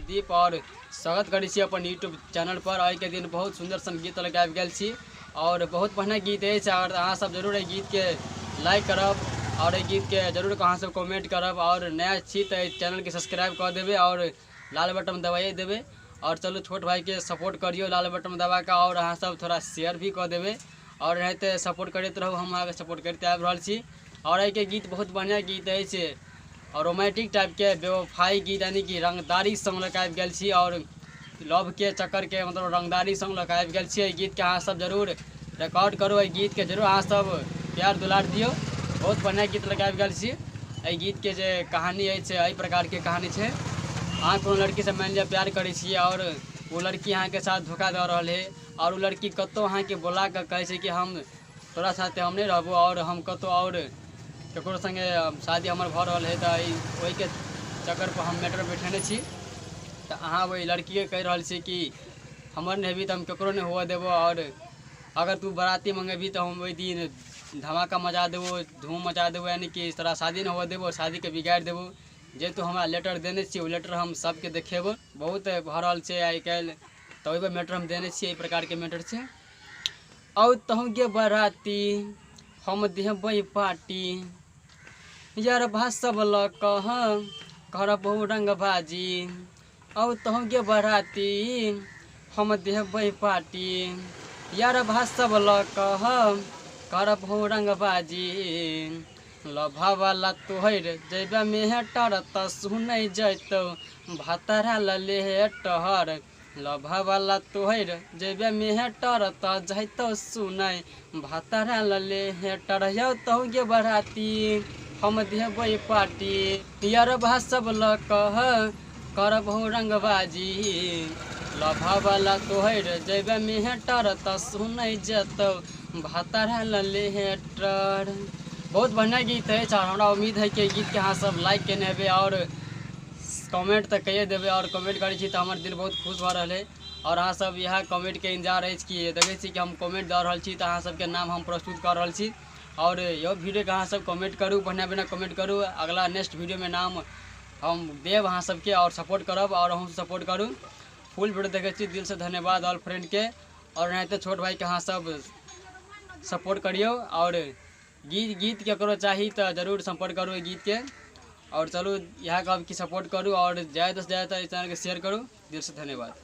दीप और स्वागत करै छी अपन यूट्यूब चैनल पर। आइके दिन बहुत सुंदर सन गीत लऽ कऽ आबि गेल छी और बहुत बढ़िआँ गीत अछि और अहाँ सब जरूर एहि गीतके लाइक करब और एहि गीतके जरूर अहाँ सब कमेंट करब और नया छी तऽ एहि चैनलके सब्सक्राइब कऽ देबै और लाल बटन दबाइए देबै। और चलू छोट भाईके सपोर्ट करियौ लाल बटन दबा कऽ और अहाँ सब थोड़ा शेयर भी कऽ देबै और एनाहिते सपोर्ट करैत रहू, हम अहाँके सपोर्ट करिते आबि रहल छी। और एहिके गीत बहुत बढ़िआँ गीत अछि और रोमांटिक टाइपके बेवफाई गीत यानी कि रंगदारी सॉन्ग लऽ कऽ आबि गेल छी और लव के चक्कर के मतलब रंगदारी सॉन्ग लऽ कऽ आबि गेल छी। एहि गीतके अहाँ सब जरूर रिकॉर्ड करू, एहि गीतके जरूर अहाँ सब प्यार दुलार दियौ। बहुत बढ़िआँ गीत लऽ कऽ आबि गेल छी। एहि गीतके जे कहानी अछि एहि प्रकारके कहानी छै। अहाँ कोनो लड़कीसँ मानि लिअ प्यार करै छियै और ओ लड़की अहाँके साथ धोखा दऽ रहल है और ओ लड़की कतहु अहाँके बोला कऽ कहै छै कि हम तोरा साथे हम नहि रहबो और हम कतहु और ककरो सङ्गे शादी हमर भऽ रहल है, तऽ ओहिके चक्करपर हम मैटर बैठेने छी। तऽ अहाँ ओहि लड़कीके कहि रहल छी कि हमर नहि हेबही तऽ हम ककरो नहि हुअ देबो और अगर तू बराती मँगेबही तऽ हम ओहि दिन धमाका मचा देबो, धूम मचा देबो, यानी कि तोरा शादी नहि हुअ देबो, शादीके बिगाड़ि देबो। जे तू हमरा लेटर देने छी ओ लेटर हम सबके देखेबो। बहुत भऽ रहल छै आइ काल्हि, तऽ ओहिपर मैटर हम देने छियै। एहि प्रकारके मैटर छै। औ तहु गे बराती हम देबै पार्टी, यार सब लऽ कऽ करबौ रंगबाजी। औ तहु गे बराती हम देबै पार्टी, यार सब लऽ कऽ करबौ रंगबाजी। लभवला तोहर जैबा मेहटर तऽ सुनै जैतौ भतरा ललेटहर। लभवला तोहर जैबा मेहटर तऽ जैतौ सुनै भतरा ललेटर। यौ तहु गे बराती हम देबै पार्टी, यार सब लऽ कऽ करबौ रंगबाजी। लभवला तोहर जैबा मेहटर तऽ सुनै जैतौ भतरा ललेटर। बहुत बढ़िआँ गीत अछि और हमरा उम्मीद है कि एहि गीतके अहाँ सब लाइक केने हेबै और कमेंट तऽ कहिए देबै। और कमेंट करै छी तऽ हमर दिल बहुत खुश भऽ रहल है और अहाँ सब इएह कमेंटके इंतजार अछि कि देखै छी कि हम कमेंट दऽ रहल छी तऽ अहाँ सबके नाम हम प्रस्तुत कऽ रहल छी। और इहो वीडियोके अहाँ सब कमेंट करू, बढ़िआँ बढ़िआँ कमेंट करू। अगला नेक्स्ट वीडियोमे नाम हम देब अहाँ सबके और सपोर्ट करब और अहूँ सपोर्ट करू। फुल वीडियो देखै छी, दिलसँ धन्यवाद ऑल फ्रेंडके और एनाहिते छोट भाईके अहाँ सब सपोर्ट करियौ। और गीत गीत ककरो चाही तऽ जरूर सम्पर्क करू एहि गीतके। और चलू इएह कहब कि सपोर्ट करू और ज़्यादासँ ज़्यादा एहि चैनलके शेयर करू। दिलसँ धन्यवाद।